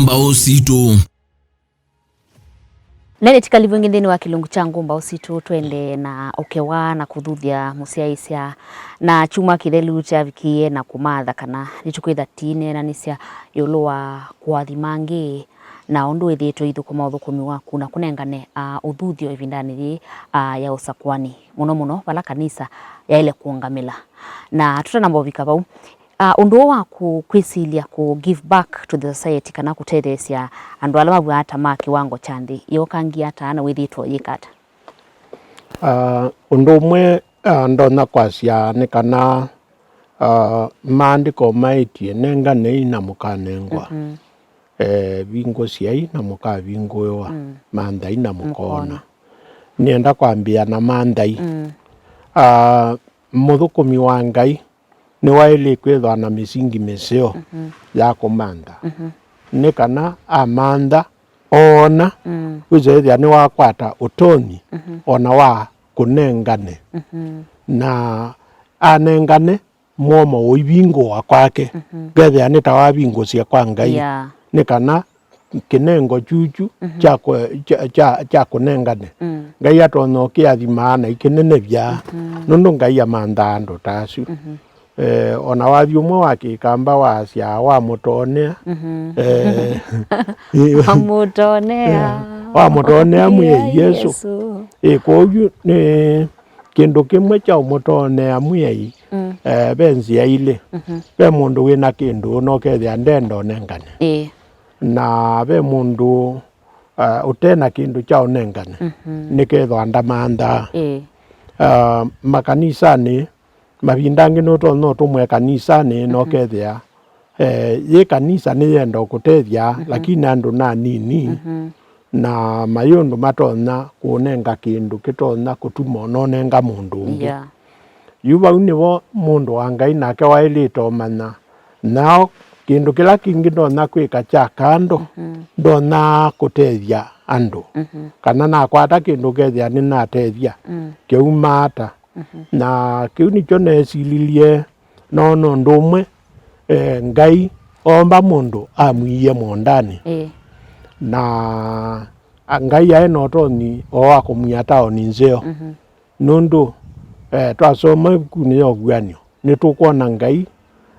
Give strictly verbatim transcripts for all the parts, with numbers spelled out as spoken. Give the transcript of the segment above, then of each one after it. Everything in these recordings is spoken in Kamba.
Mbaũ Sitũ. Nene tikalivũ ĩngĩ nthĩnĩ wa kĩlungu kya Ngũ Mbaũ Sitũ, twende na ũkewa na kũthuthya mũsyaĩĩsya na kyumwa kĩthelu kyavikie na kũmatha kana nĩtũkwĩtha tineenanĩsya ĩũlũ wa kũathima angĩ na ũndũ wĩthĩĩtwe ithũkũma ũthũkũmi waku na kũnengane, a, ũthuthyo ĩvindanĩ yĩĩ, a, ya ũsakũani, mũno mũno vala kanisa yaĩle kũũngamĩla. Na tũtanamba ũvika vau, a, ũndũ ũũ wa kũ-, kwĩsilya kũ give back to the society kana kũtetheesya andũ ala mavw'aa ta ma kĩwango kya nthĩ, yookangie ata na wĩthĩĩtwe ũyĩka ata? Ah, ũndũ ũmwe, ah, ndonya kwasya nĩ kana, ah, maandĩko maĩtye, "Nenganei na mũkanengwa, Mhm. eh, vingũsyai na mũkavingũĩwa, Mm. manthai na mũkoona." Mũkoona. Nĩenda kwambĩĩa na manthai. Mm. Ah, mũthũkũmi wa Ngai nĩwaĩlĩ kwĩthwa na mĩsingi mĩseo Mhm. ya kũmantha. Mhm. Nĩ kana amantha, oona, Mm. wĩsa ĩthĩa nĩwakwata ũtonyi Mhm. ona wa kũnengane. Mhm. Na anengane, mwomo ũivingũwa kwake. Mhm. Ngethĩa nĩ ta wavingũsya kwa Ngai. Yeah. Nĩ kana kĩnengo kyukyu Mhm. kya kwe-, kya, kya, kya kũnengane. Mm. Ngai atonya ũkĩathimaa na ikĩnenevya. Mhm. Nũndũ Ngai amanthaa andũ ta asu. Mhm. Eh, ona wathi ũmwe wa kĩkamba wasya, "Wamũtonea." Mhm. Eh, Wamũtonea. Eh, wamũtonea Mwĩai Yesu. Yesu. Eh, kwoou nĩ kĩndũ kĩmwe kya ũmũtonea Mwĩai, Mm. eh, ve nzĩa ilĩ. Mhm. Ve mũndũ wĩ na kĩndũ na ũkethĩa ndenda ũnengane. Ĩĩ. Na ve mũndũ, eh, ũte na kĩndũ kya ũnengane, Mhm. nĩkethwa ndamanthaa. Ĩĩ. Ah, makanisanĩ, mavinda angĩ nũtonya ũtũmwe kanisanĩ, na Mhm. ũkethĩa, eh, yĩ kanisa nĩyenda ũkũtethya, Mhm. lakini andũ na nini, Mhm. na mayĩ ũndũ matonya kũũnenga kĩndũ kĩtonya kũtuma ũnonenga mũndũ ũngĩ. Yeah. Yu vau nĩvo mũndũ wa Ngai nake waĩlĩte ũmanya, nao kĩndũ kĩla kĩngĩ ndonya kwĩka kya kando, Mhm. ndonya kũtethya andũ. Mhm. Kana nakwata kĩndũ ũkethĩa nĩnatethya, Mm. kĩauma ata? Mhm. Na kĩu nĩkyo nesililye, noona ũndũ ũmwe, eh, Ngai oomba mũndũ amwiie mũũndanĩ. Ĩĩ. Na a, Ngai aĩ na ũtonyi o wa kũmwia taoni nzeo. Mhm. Nũndũ, eh, twasoma ĩvukunĩ ya Ũvuan'yo, nĩtũkwona Ngai,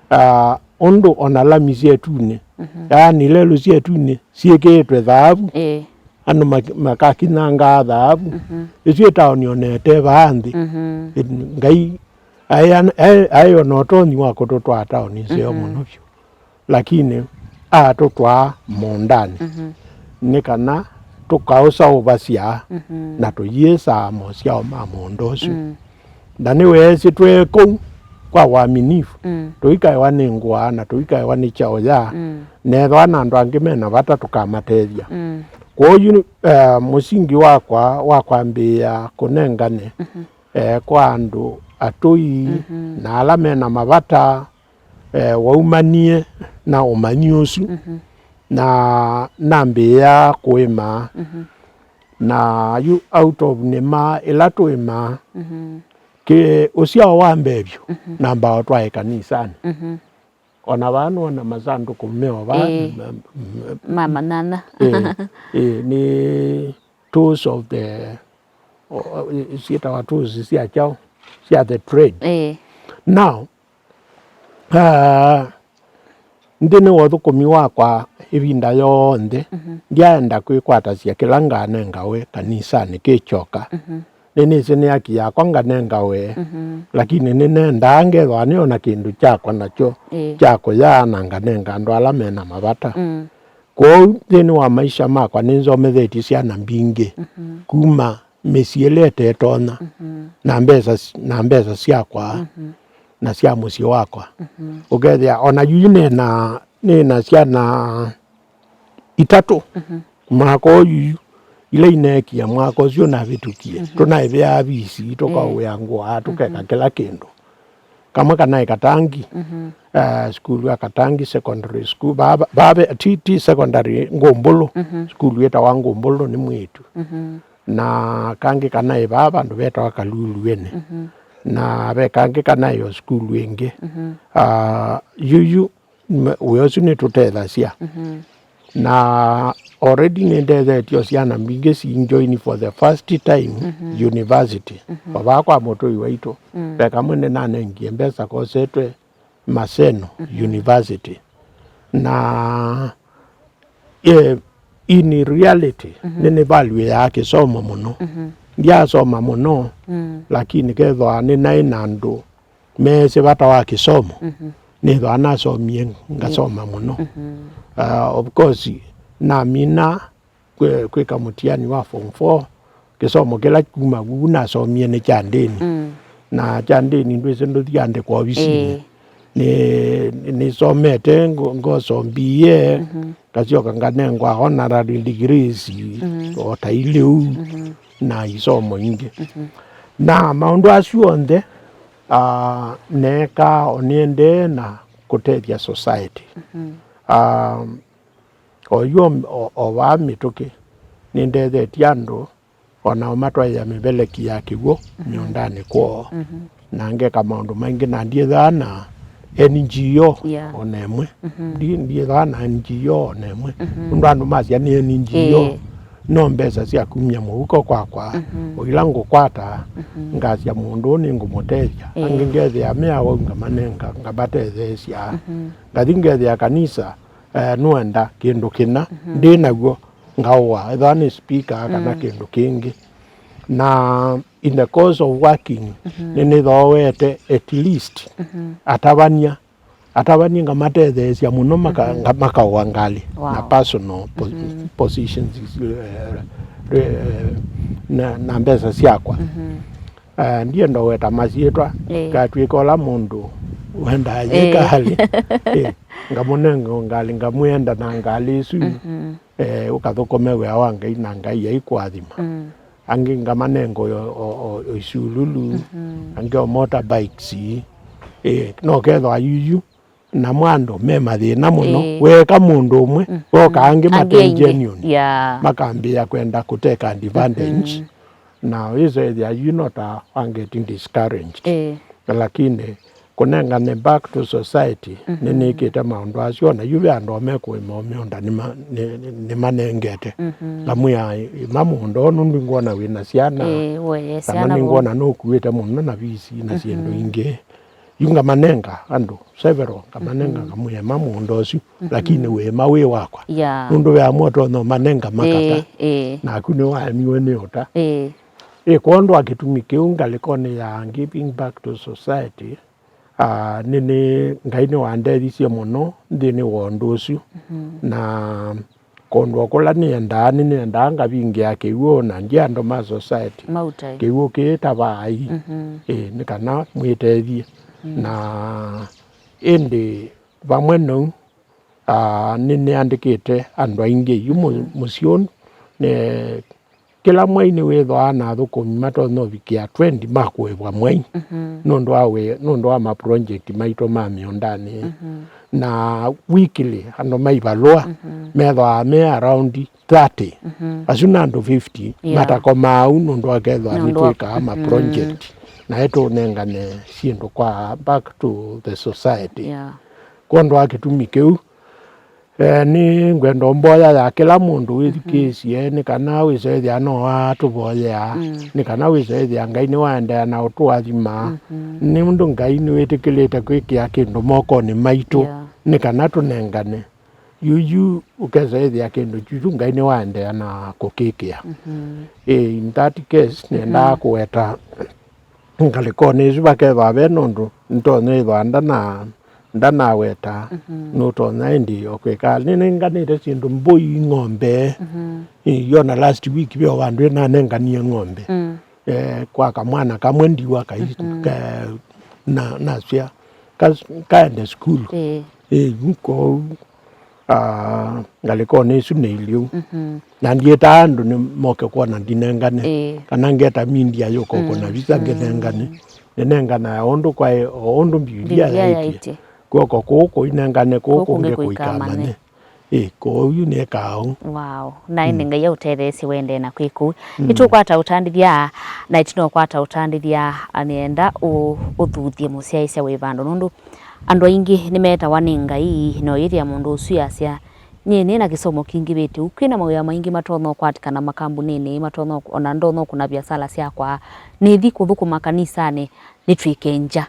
ah, ũndũ ona lami sya ĩtunĩ, Mhm. yaani lelũ sya ĩtunĩ, syĩkĩĩtwe thaavu. Ĩĩ. Andũ mak-, makakinyangaa thaavu. Mhm. Ĩsu ĩtaoni ona ĩte vaa nthĩ. Mhm. Ĩ-, Ngai aĩ an-, aĩ, aĩ ona ũtonyi wa kũtũtwaa taoni nzeo Mhm. mũno vyũ. Lakini atũtwaa mũũndanĩ, Mhm. nĩ kana tũkaũsaũvasya Mhm. na tũyĩsaa mosyao ma mũũnda ũsu. Mm. Na nĩweesĩ twĩ kũu kwa waminifu, Mm. tũikaĩwa nĩ ngũa na tũikaĩwa nĩ kyaũya, Mm. na ethĩwa na andũ angĩ me na vata tũkamatethya. Mm. Kwoou, eh, mũsingi wakwa wa kwambĩĩa kũnengane, Mhm. eh, kwa andũ atũi Mhm. na ala me na mavata, eh, waumanie na ũmanyi ũsu, Mhm. na nambĩĩa kũĩma. Mhm. Na yu out of nĩma ĩla tũĩmaa, Mhm. kĩ ũsyao wa mbee vyũ, Mhm. nambaa ũtwae kanisanĩ. Mhm. Ona vaa nũona masandũkũ meo vaa, Ĩĩ. m-, m-, Ma manyanya. Ĩĩ, ĩĩ, nĩ tools of the, o, o, syĩtawa tools sya kyaũ, sya the trade. Ĩĩ. Now, Ah, nthĩnĩ wa ũthũkũmi wakwa ĩvinda yonthe, Mhm. ndyaenda kwĩkwatasya kĩla nganengawe kanisanĩ kĩ kyoka. Mhm. Nĩnĩsĩ nĩ haki yakwa nganengawe, Mhm. lakini nĩnendaa ngethwa nĩ o na kĩndũ kyakwa nakyo Ĩĩ. kya kũya na nganenga andũ ala me na mavata. Mm. Kwoou nthĩnĩ wa maisha makwa nĩnzomethetye syana mbingĩ Mhm. kuma mĩsyĩ ĩla ĩtetonya, Mhm. na mbesa s-, na mbesa syakwa, Mhm. na sya mũsyĩ wakwa. Mhm. Ũkethĩa, ona yu nĩ na, nĩ na syana itatũ. Mhm. Mwaka ũyu, ila ineekie mwaka ũsu ũnavĩtũkie, Mhm. tũnaĩvĩaa visi, tũkaũĩa ngũa, tũkeka Mhm. kĩla kĩndũ. Kamwe kanaĩ Katangi, Mhm. eh, sukulu ya Katangi Secondary School, vaa, vaa, ti, ti secondary, Ngũmbũlũ, Mhm. sukulu ĩtawa Ngũmbũlũ nĩ mwĩĩtu. Mhm. Na kangĩ kanaĩ vaa vandũ vetawa Kaluluĩnĩ. Mhm. Na ve kangĩ kanaĩ o sukulu ĩngĩ. Mhm. Ah, yuyu, m-, wĩa ũsu nĩtũtethasya. Mhm. Na already nĩndethetye o syana mbingĩ si join for the first time university. O vaa kwa mũtũi waitũ, ve kamwe nĩnanengie mbesa kosetwe Maseno University. Na, eh, in reality, nĩnĩvaluĩaa kĩsomo mũno. Ndyasoma mũno, lakini kethĩwa nĩnaĩ na andũ meesĩ vata wa kĩsomo, nĩthĩawa nasomie ngasoma mũno. Ah, of course, namina kwĩ-, kwĩka mũtiani wa form four, kĩsomo kĩla kuma vu nasomie nĩ kya ndĩni. Na kya ndĩni ndwĩsĩ ndũthi andĩkwa ovisinĩ. Nĩ-, nĩsomete ngo-, ngoso B A, ngasyoka nganengwa honorary degrees o ta ilĩ ũu, na isomo ingĩ. Na maũndũ asu onthe, ah, neekaa o nĩendee na kũtethya society. Ah, o yu o, o, o vaa mĩtũkĩ, nĩndethetye andũ o nao matwaĩa mĩveleki ya kĩw'ũ mĩũndanĩ kwoo. Na ngeka maũndũ maingĩ, na ndiĩthaa na N G O o na ĩmwe. Ndi-, ndiĩthaa na N G O o na ĩmwe. Nũndũ andũ masya nĩ N G O, no mbesa sya kumya mũvuko kwakwa, o ila ngũkwata, ngasya mũndũ ũũ nĩngũmũtethya. Angĩ ngethĩa me awau ngamanenga, ngamatetheesya. Ngathi ngethĩa kanisa, eh, nũenda kĩndũ kĩna ndĩ naw'o, ngaũa, ethĩwa nĩ speaker kana kĩndũ kĩngĩ. Na in the course of working, nĩnĩthooete at least atavany'a, atavany'a ngamatetheesya mũno maka-, nga-, makaũa ngalĩ na personal po-, positions, eh, eh, na, na mbesa syakwa. Ah, ndienda ũweta masyĩtwa, ngatw'ĩka ũla mũndũ wendaa yĩ ngalĩ. Eh, ngamũnenga ngalĩ, ngamwenda na ngalĩ ĩsu, eh, ũkathũkũme wĩa wa Ngai na Ngai aikũathima. Angĩ ngamanenga o, o, o, o isululu, angĩ o motorbikes. Eh, no kethwa yuyu namo andũ me mathĩna mũno. Ĩĩ. Weeka mũndũ ũmwe, voka angĩ mate genuine, makambĩĩa kwenda kũteka advantage, na wĩsethĩa yu no ta wa getting discouraged. Ĩĩ. Lakini kũnengane back to society, nĩnĩkĩte maũndũ asu, ona yu ve andũ amekũĩma mĩũnda nĩma-, nĩ-, nĩ-, nĩmanengete. Ngamwĩa, "Ĩma mũũnda ũũ nũndũ ngwona wĩna syana, kana nĩngwona nũkuĩte mũno na visi na syĩndũ ingĩ." Yu ngamanenga andũ several, ngamanenga, ngamwĩa, "Ĩma mũũnda ũsu, lakini wĩĩma wĩ wakwa." Yeah. Nũndũ ve amwe ũtonya ũmanenga makata, ĩĩ, naku nĩwaemiwe nĩ ũta. Ĩĩ. Ĩ, kwondũ wa kĩtumi kĩu, ngalĩkonĩ ya giving back to society, ah, nĩ, nĩ, Ngai nĩwandethisye mũno nthĩnĩ wa ũndũ ũsu. Na kũndũ o kũla nĩendaa, nĩnĩendaa ngavingĩa kĩw'ũ na ndyĩ andũ ma society. Mautae. Kĩw'ũ kĩĩ ta vaai. Ĩ, nĩ kana mwĩtethye. Na ĩndĩ vamwe nou, ah, nĩnĩandĩkĩte andũ aingĩ yu mũ-, mũsyĩ ũũ, nĩ, kĩla mwei nĩwĩthĩawa na athũkũmi matonya ũvikĩa twenty ma kũĩvwa mwei, nũndũ wa wĩ-, nũndũ wa ma project maitũ ma mĩũndanĩ. Na weekly andũ ma ivalũa methĩawa me around thirty. Asu nĩ andũ fifty matakomaa au nũndũ akethĩwa nĩtwĩkaa ma project, na ĩtũnengane syĩndũ kwa back to the society. Yeah. Kwondũ wa kĩtumi kĩu, eh, nĩ ngwenda mboya ya kĩla mũndũ wĩthukĩĩsye, nĩ kana wĩsethĩa no atũvoyea, nĩ kana wĩsethĩa Ngai nĩwaendeea na ũtũathima, nĩ ũndũ Ngai nĩwĩtĩkĩlĩte kwĩkĩa kĩndũ mokonĩ maitũ, yeah, nĩ kana tũnengane. Yuyu ũkesa ĩthĩa kĩndũ kyu, yu Ngai nĩwaendeea na kũkĩkĩa. Ĩ, in that case, nĩendaa kũweta ngalĩkonĩ ĩsu vakethwa ve nũndũ nĩtonya ĩthwa ndana-, ndanaweta, nũtonya ĩndĩ o kwĩka. Nĩnenganĩte syĩndũ, mbũi, ng'ombe. Ĩ, yona last week ve o vandũ ĩnanenganie ng'ombe. Eh, kwa kamwana kamwe ndiwa kai-, ka-, na, nasya, kas-, kaende sukulu. Ĩĩ. Ĩĩ, yu kwoou, ah, ngalĩkonĩ ĩsu nĩ iliu. Na ndiĩtaa andũ nĩ moke kwona ndinengane. Ĩĩ. Kana ngeta media yũka ũkũna visa ngĩnengane. Nĩnenganae o ũndũ kwaĩ, o ũndũ Mbivilia yaĩtye. Kw'oko kũũ kũinengane, kũũ kũngĩ kũikamanye. Ĩ, kwoou yu nĩkaa ũu. Wow. Na ĩndĩ Ngai aũtetheesye wendee na kwĩka ũu. Nĩtũkwata ũtandĩthya, na ĩtina ũkwata ũtandĩthya, nĩenda ũ-, ũthuthye mũsyaĩĩsya wĩ vandũ, nũndũ andũ aingĩ nĩmetawa nĩ Ngai, na ũyĩthĩa mũndũ ũsu asya, Nyie nĩ na kĩsomo kingĩvĩte ũu, kwĩna mawĩa maingĩ matonya ũkwatĩkana makambunĩnĩ, matonya ũk-, ona ndonya ũkũna viasala syakwa, nĩthi kũthũkũma kanisanĩ, nĩtw'ĩke ngya.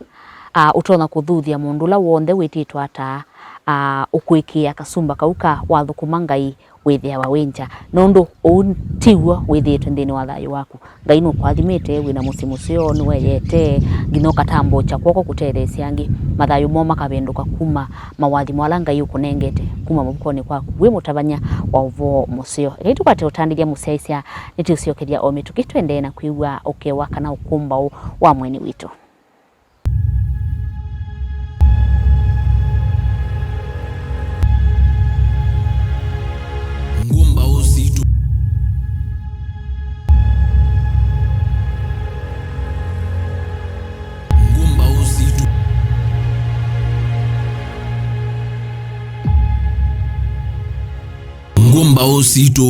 Ah, ũtonya kũthuthya mũndũ ũla w'onthe wĩtĩtwe ata, ah, ũkũĩkĩĩa kasumba kau ka wathũkũma Ngai wĩthĩawa wĩ ngya, nũndũ ũu ti w'o wĩthĩĩtwe nthĩnĩ wa thayũ waku. Ngai nũkũathimĩte, wĩ na mũsyĩ mũseo, nĩweeyete, nginya ũkatambũũkya kw'oko kũtetheesya angĩ, mathayũ moo makavĩndũka kuma mawathimo ala Ngai ũkũnengete kuma mũvukonĩ kwaku wĩ mũtavany'a wa ũvoo mũseo. Ekai tũkwate ũtandĩthya mũsyaĩĩsya, nĩtũsyokethya o mĩtũkĩ tũendee na kwĩw'a ũkew'a kana ũkũmbaũ wa Mwene witũ. Ngũmbaũ sitũ. Ngũmbaũ sitũ. Ngũmbaũ sitũ.